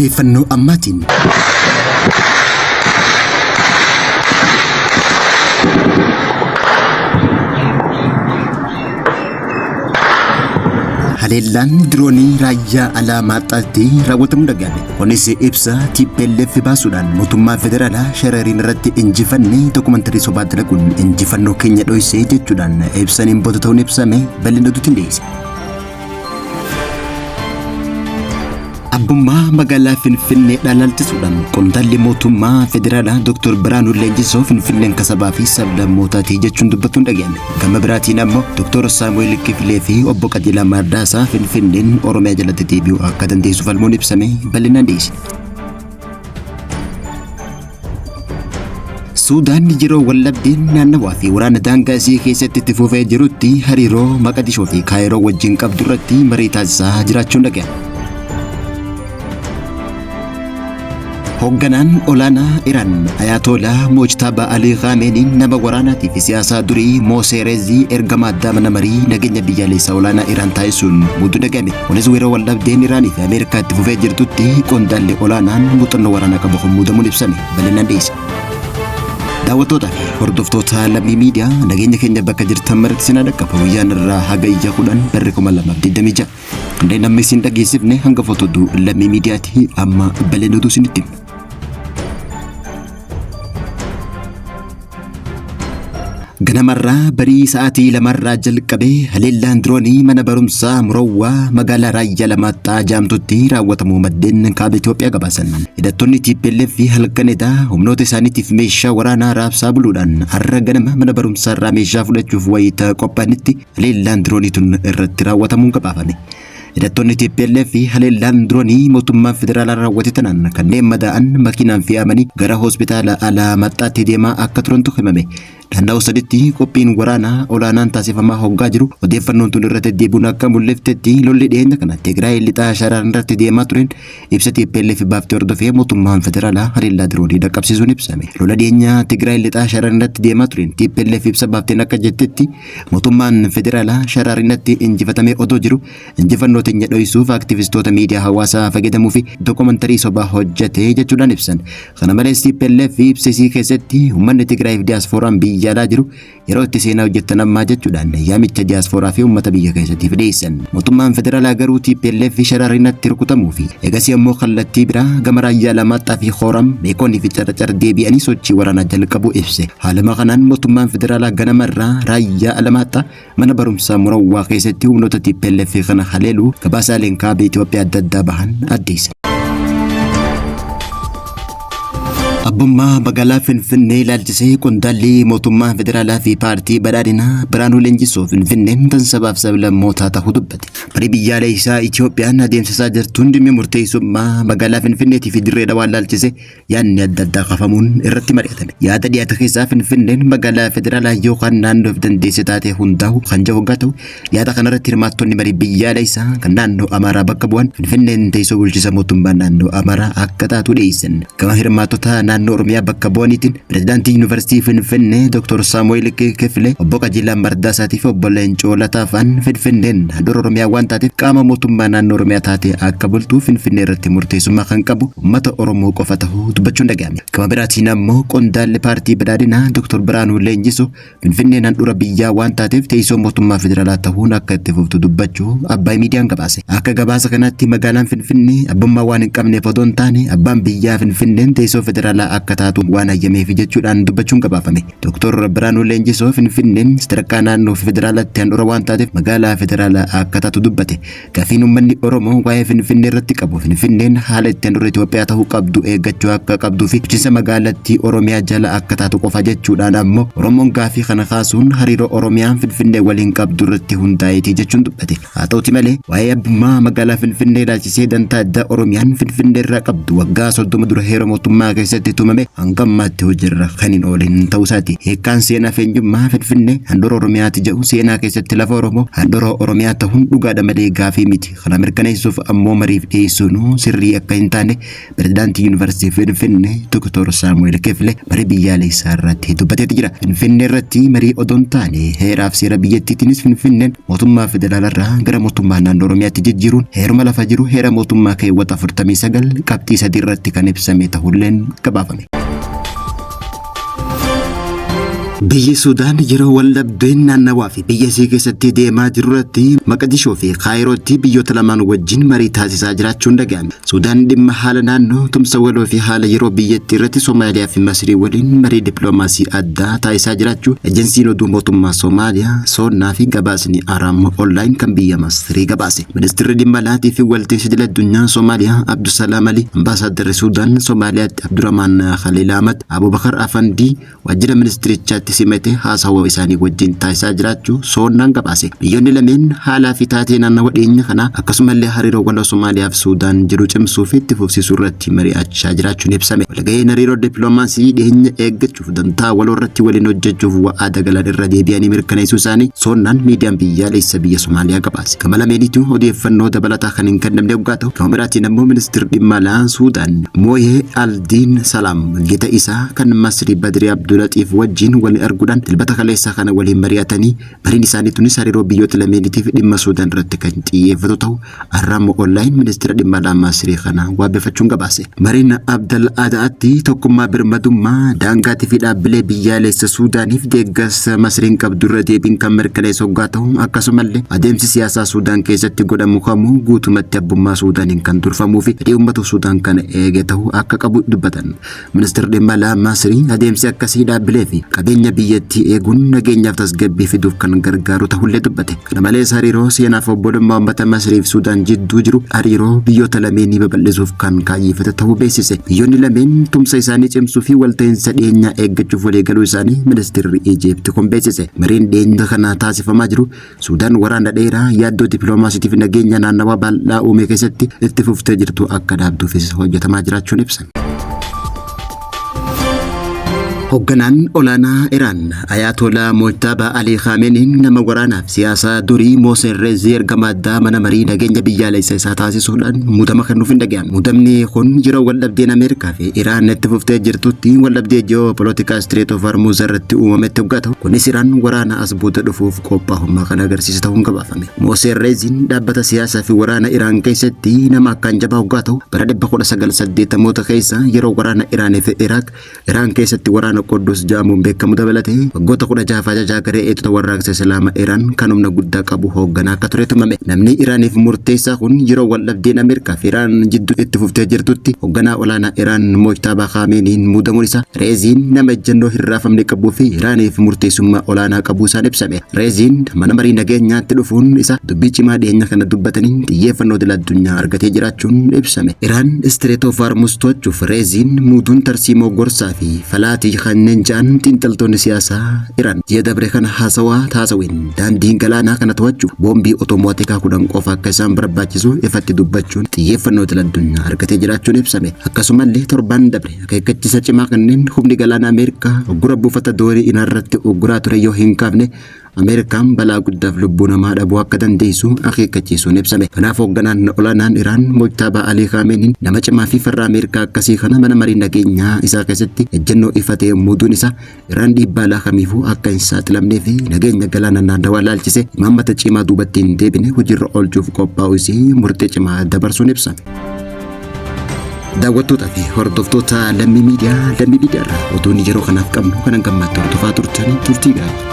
Odeeffannoo ammaatiin. Haleellaan diroonii raayyaa Alaamaaxaatti raawwatamu dhaga'ame. Kunis ibsa TPLF baasuudhaan mootummaa federaalaa Sharariin irratti injifanne dokumantarii sobaa dalaguun injifannoo keenya dhoysee jechuudhaan ibsaniin booda ta'uun ibsame bal'ina oduutiin dhiyeesse. Abbummaa magaalaa Finfinnee dhaalaalchisuudhaan qondaalli mootummaa federaalaa Dr. Biraanuu Leenjisoo Finfinneen kasabaa fi sablammootaati jechuun dubbatuun dhaga'ame. Gama biraatiin ammoo Dr. Saamu'eel Kifilee fi obbo Qajeelaa Mardaasaa Finfinneen Oromiyaa jalatti deebi'uu akka dandeessu falmuun ibsame bal'inaan dhiyeesse. Suudaan yeroo waldhabdeen naannawaa fi waraana daangaa isii keessatti itti fufee jirutti hariiroo Maqadishoo fi Kaayiroo wajjin qabdu irratti marii taasisaa jiraachuun dhaga'ame. Hoogganaan olaanaa Iraan Ayaatolaa Mojtaabaa Alii Khaameenii nama waraanaatii fi siyaasaa durii Moosee Reezii ergama addaa mana marii nageenya biyyaalessaa olaanaa Iraan taasisuun muuduu dhaga'ame. Kunis yeroo waldhabdeen Iraanii fi Ameerikaa itti fufee jirtutti qondaalli olaanaan muuxannoo waraanaa qabu kun muudamuun ibsame. Bal'inaan dhiyeesse. Daawwattootaa fi hordoftoota Lammii Miidiyaa nageenya keenya bakka jirtan maratti isin dhaqqaba. Guyyaan irraa hagayya 10 barri 2026. Kanneen amma isin dhageessifne hanga footoduu Lammii Miidiyaati amma bal'ina oduu isinitti himna. Ganamarraa barii sa'aatii lamarraa jalqabee haleellaan diroonii mana barumsaa Murawwaa magaalaa Raayyaa Lamaaxxaa Jaamtutti raawwatamuu maddeen kaaba Itoophiyaa gabaasan. Hidhattoonni TPLF halkan edaa humnoota isaaniitiif meeshaa waraanaa raabsaa buluudhaan har'a ganama mana barumsaarraa meeshaa fudhachuuf wayita qophaa'anitti haleellaan diroonii tun irratti raawwatamuun gabaafame. Hidhattoonni TPLF haleellaan diroonii mootummaan federaalaa raawwate tanaan kanneen madaa'an makiinaan fe'amanii gara hospitaala Alaamaxxaatti deemaa akka turantu himame. Naannawaa saditti qophiin waraanaa olaanaan taasifamaa hoggaa jiru odeeffannoon tun irra deddeebi'uun akka mul'iftetti lolli dhiyeenya kana Tigraay lixaa Sharaan irratti deemaa tureen ibsa TPLF baaftee hordofee mootummaan federaalaa haleellaa diroonii dhaqqabsiisuun ibsame. Lola dhiyeenya Tigraay lixaa Sharaan irratti deemaa tureen TPLF ibsa baafteen akka jettetti mootummaan federaalaa Sharaariinatti injifatamee odoo jiru injifannoo teenya dhoysuuf aktivistoota miidiyaa hawaasaa fayyadamuu fi dokumantarii sobaa hojjete jechuudhaan ibsan. Kana malees TPLF ibsa isii keessatti uummanni Tigraay fi diyaasfooraan biyya alaa jiru yeroo itti seenaa hojjettan ammaa jechuudhaan yaamicha diyaaspooraa fi uummata biyya keessatiif dhiyeessan. Mootummaan federaalaa garuu TPLF Sharaariinatti rukutamuu fi egasii ammoo kallattii biraa gama raayyaa Alamaaxxaa fi Khooram, Meekoonii fi Carcar deebi'anii sochii waraanaa jalqabuu ibse. Haaluma kanaan mootummaan federaalaa ganama irraa raayyaa Alamaaxxaa mana barumsaa Murawwaa keessatti humnoota TPLF kana haleeluu gabaasaaleen kaaba Itoophiyaa adda addaa bahan addeessan. Abbummaa magaalaa Finfinnee ilaalchisee qondaalli mootummaa federaalaa fi paartii badhaadhinaa Biraanuu Leenjisoo Finfinneen tan sabaaf sablammootaa ta'uu dubbate. Marii biyyaalessaa Itoophiyaan adeemsisaa jirtuun dhimmi murteessummaa magaalaa Finfinneetii fi Dirree Dhawaa ilaalchisee yaadni adda addaa kafamuun irratti mari'atame. Yaada dhiyaate keessaa Finfinneen magaalaa federaalaa yookaan naannoo of dandeesse taatee hundaa'u kan jedhu hoggaa ta'u, yaada kanarratti hirmaattonni marii biyyaalessaa kan naannoo Amaaraa bakka bu'an Finfinneen teessoo bulchiinsa mootummaa naannoo Amaaraa akka taatu dhiyeessan. Gama hirmaattota naannoo Oromiyaa bakka bu'aniitiin pirezidaantii Yuunivarsiitii Finfinnee Dr. Saamu'eel Kifilee, obbo Qajeelaa Mardaasaatii fi obbo Leencoo Lataafaan Finfinneen handhuura Oromiyaa waan taateef qaama mootummaa naannoo Oromiyaa taatee akka bultu Finfinnee irratti murteessummaa kan qabu uummata Oromoo qofa ta'uu dubbachuun dhaga'ame. Gama biraatiin ammoo qondaalli paartii badhaadhinaa Dr. Biraanuu Leenjisoo Finfinneen handhuura biyyaa waan taateef teessoo mootummaa federaalaa ta'uun akka itti fuftu dubbachuu Abbaay Miidiyaan gabaase. Akka gabaasa kanaatti magaalaan Finfinnee abbummaa waan hin qabneef odoo hin taane abbaan biyyaa Finfinneen teessoo federaalaa akka taatu waan hayyameef jechuudhaan dubbachuun gabaafame. Dr. Biraanuu Leenjisoo Finfinneen sadarkaa naannoo fi federaalaatti handhuura waan taateef magaalaa federaalaa akka taatu dubbate. Gaafiin uummanni Oromoo waa'ee Finfinnee irratti qabu Finfinneen haala itti handhuura Itoophiyaa ta'uu qabdu eeggachuu akka qabduu fi bulchiinsa magaalattii Oromiyaa jala akka taatu qofa jechuudhaan ammoo Oromoon gaafii kana kaasuun hariiroo Oromiyaan Finfinnee waliin qabdu irratti hundaa'eeti jechuun dubbate. Haa ta'uti malee waa'ee abbummaa magaalaa Finfinnee ilaalchisee dantaa addaa Oromiyaan Finfinnee irraa qabdu waggaa 30 dura heera mootummaa keessatti tume tumame hanga ammaatti hojiirra kan hin oolin ta'uu isaati. Hiikkaan seenaa fi eenyummaa Finfinnee handhuura Oromiyaati jedhu seenaa keessatti lafa Oromoo handhuura Oromiyaa ta'uun dhugaadha malee gaafii miti. Kana mirkaneessuuf ammoo mariif dhiyeessuun sirrii akka hin taane Pirezidaantii Yuunivarsiitii Finfinnee Dr. Saamu'eel Kifle marii biyyaalessaa irratti dubbateeti jira. Finfinnee irratti marii odoo hin taane heeraaf seera biyyattiitiinis Finfinneen mootummaa federaalarraa gara mootummaa naannoo Oromiyaatti jijjiiruun heeruma lafa jiru heera mootummaa keewwata 49 qabxii 3 irratti kan ibsame ta'ulleen gabaafame. Biyyi Suudaan yeroo waldhabdeen naannawaa fi biyya isii keessatti deemaa jiru irratti Maqadishoo fi Kaayirootti biyyoota lamaan wajjin marii taasisaa jiraachuun dhaga'ame. Suudaan dhimma haala naannoo, tumsa waloo fi haala yeroo biyyattii irratti Somaaliyaa fi Masrii waliin marii dippiloomaasii addaa taasisaa jiraachuu ejensiin oduu mootummaa Somaaliyaa, Soonnaa fi gabaasni Araam Online kan biyya Masrii gabaase. Ministirri dhimma alaatii fi waltiinsa idil addunyaa Somaaliyaa Abdusalaam Ali, Ambaasaaddarri Suudaan Somaaliyaatti Abdurrahmaan Khaliil Ahmad, Abubakar Afandii, waajjira ministirichaatti simate haasawaa isaanii wajjin taasisaa jiraachuu Soonnaan gabaase. Biyyoonni lameen haalaa fi taatee naannawa dhiyeenya kanaa akkasumallee hariiroo waloo Somaaliyaa fi Suudaan jiru cimsuu fi itti fufsiisuu irratti mari'achaa jiraachuun ibsame. Walga'iin hariiroo dippiloomaasii dhiyeenya eeggachuuf dantaa waloo irratti waliin hojjechuuf wa'aada galan irra deebi'anii mirkaneessuu isaanii Soonnaan miidiyaan biyyaalessa biyya Somaaliyaa gabaase. Gama lameeniitu odeeffannoo dabalataa kan hin kennamne hoggaa ta'u, gama biraatiin ammoo ministirri dhimma alaa Suudaan Mooyee Aldiin Salaam gita isaa kan Masrii Badrii Abdulaxiif wajjin wal arguudhaan Dilbata kaleessaa kana waliin mari'atanii mariin isaanii tunis hariiroo biyyoota lameeniitiif dhimma Suudaan irratti kan xiyyeeffatu ta'u Ahraam Online ministeera dhimma alaa Masrii kana waabeffachuun gabaase. Mariin Abdal Adaatti tokkummaa birmadummaa daangaatii fi dhaabbilee biyyaalessa Suudaaniif deeggarsa Masriin qabdu irra deebiin kan mirkaneessu hoggaa ta'u akkasumallee adeemsi siyaasaa Suudaan keessatti godhamu kamuu guutumatti abbummaa Suudaaniin kan durfamuu fi fedhii uummata Suudaan kan eege ta'uu akka qabu dubbatan. Ministirri dhimma alaa Masrii adeemsi akkasii dhaabbilee fi qabeenya biyyattii eeguun nageenyaaf tasgabbii fiduuf kan gargaaru ta'ullee dubbate. Kana malees hariiroo seenaaf obbolummaa uummata Masrii fi Suudaan jidduu jiru hariiroo biyyoota lameenii babal'isuuf kan kaayyeffate ta'uu beeksise. Biyyoonni lameen tumsa isaanii cimsuu fi walta'iinsa dhiyeenyaa eeggachuuf waliigaluu isaanii ministirri Ijiipti kun beeksise. Mariin dhiyeenya kana taasifamaa jiru Suudaan waraana dheeraa yaaddoo dippiloomaasiitiif nageenya naannawaa bal'aa uume keessatti itti fuftee jirtu akka dhaabduufis hojjetamaa jiraachuun ibsame. Hoogganaan olaanaa Iraan Ayaatolaa Mojtaabaa Alii Khaameniin nama waraanaaf siyaasaa durii Mohsen Reezii ergama addaa mana marii nageenya biyyaalessa isaa taasisuudhaan muudama kennuuf hin dhaga'ame. Muudamni kun yeroo waldhabdeen Ameerikaa fi Iraan itti fuftee jirtutti waldhabdee ji'oopolitikaa Strait of Hormuz irratti uumametti hoggaa ta'u, kunis Iraan waraana as booda dhufuuf qophaa'ummaa kan agarsiise ta'uun gabaafame. Mohsen Reeziin dhaabbata siyaasaa fi waraana Iraan keessatti nama akkaan jabaa hoggaa ta'u, bara 1980moota keessa yeroo waraana Iraanii fi Iraaq Iraan keessatti waraana Quddus jedhamuun beekamu dabalatee waggoota 16f ajajaa garee eegdota warraaqsa Islaama Iraan kan humna guddaa qabu hoogganaa akka ture tumame. Namni Iraaniif murteessaa kun yeroo waldhabdeen Ameerikaa fi Iraan jidduu itti fuftee jirtutti hoogganaa olaanaa Iraan Mojtaabaa Khaameniin muudamuun isaa Reeziin nama ejjennoo hin raafamne qabuu fi Iraaniif murteessummaa olaanaa qabuu isaan ibsame. Reeziin mana marii nageenyaatti dhufuun isaa dubbii cimaa dhiyeenya kana dubbataniin xiyyeeffannoo idil addunyaa argatee jiraachuun ibsame. Iraan Strait of Hormuz to'achuuf Reeziin muuduun tarsiimoo gorsaa fi falaatii kanneen ja'an xiinxaltoonni siyaasaa Iraan ji'a dabre kana haasawaa taasaween daandiin galaanaa kana to'achuuf boombii otomoatikaa 10 qofa akka isaan barbaachisu ifatti dubbachuun xiyyeeffannoo idil addunyaa argatee jiraachuun ibsame. Akkasumallee torbaan dabre akeekkachiisa cimaa kanneen humni galaana Ameerikaa uggura buufata doonii Iraan irratti ugguraa ture yoo hin kaafne Ameerikaan balaa guddaaf lubbuu namaa dhabuu akka dandeessu akeekkachiisuun ibsame. Kanaaf hoogganaan olaanaan Iraan Mojtaabaa Alii Khaameniin nama cimaa fi farra Ameerikaa akkasii kana mana marii nageenyaa isaa keessatti ejjennoo ifa ta'e muuduun isaa Iraan dhiibbaa alaa kamiifuu akka hin saaxilamnee fi nageenya galaana naannawaa laalchise imaammata cimaa duubatti hin deebine hojiirra oolchuuf qophaa'uu isii murtee cimaa dabarsuun ibsame. Daawwattootaa fi hordoftoota Lammii Miidiyaa, Lammii Miidiyaa irraa oduun yeroo kanaaf qabnu kanan gammaatti hordofaa turtan turtii gaarii.